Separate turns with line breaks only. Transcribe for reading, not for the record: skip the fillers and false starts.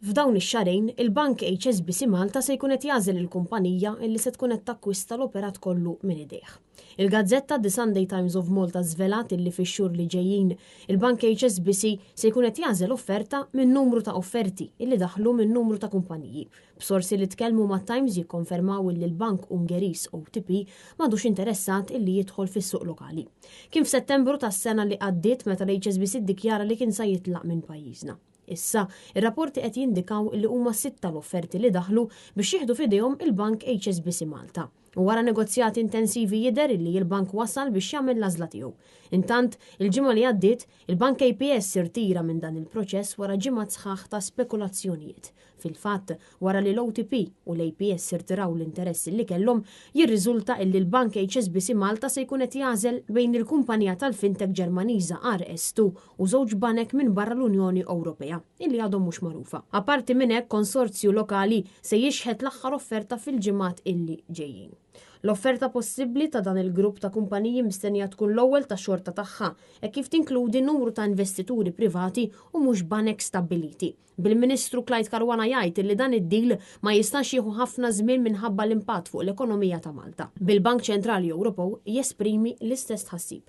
F'dawn ix-xahrejn, il-Bank HSBC Malta se jkun qed jagħżel il-kumpanija illi se tkun qed takkwista l-operat kollu minn idejh. Il-gazzetta The Sunday Times of Malta żvelat illi fix-xhur li ġejjin, il-Bank HSBC se jkun qed jagħżel offerta minn numru ta' offerti illi daħlu minn numru ta' kumpaniji. B'sorsi li tkellmu mat-Times jikkonfermaw illi l-bank Ungeriż OTP m'għadux interessat illi jidħol fis-suq lokali. Kien f'Settembru tas-sena li għaddiet meta l-HSBC ddikjara li kien sa jitlaq minn pajjiżna. Issa, ir-rapporti qed jindikaw illi huma sitta l-offerti li daħlu biex jieħdu f'idejhom il-bank HSBC Malta. U wara negozjati intensivi jidher illi l-bank wasal biex jagħmel l-għażla tiegħu. Intant, il-ġimgħa li għaddiet, il-Bank APS irtira minn dan il-proċess wara ġimgħat sħaħ ta' spekulazzjonijiet. Fil-fatt, wara li l-OTP u l-APS irtiraw l-interess li kellhom, jirriżulta illi l-Bank HSBC Malta se jkun qed jagħżel bejn il-kumpanija tal-fintech Ġermaniża RS2 u żewġ banek minn barra l-Unjoni Ewropea, illi għadhom mhux magħrufa. Apparti minn hekk, konsorzju lokali se jixħet l-aħħar offerta fil-ġimgħat illi ġejjin. L-offerta possibbli ta' dan il-grupp ta' kumpaniji mistennija tkun l-ewwel ta' xorta tagħha, hekk kif tinkludi numru ta' investituri privati u mhux banek stabbiliti. Bil-Ministru Clyde Caruana jgħid li dan id-deal ma jistax jieħu ħafna żmien minħabba l-impatt fuq l-ekonomija ta' Malta. Bil-Bank Ċentrali Ewropew jesprimi l-istess tħassib.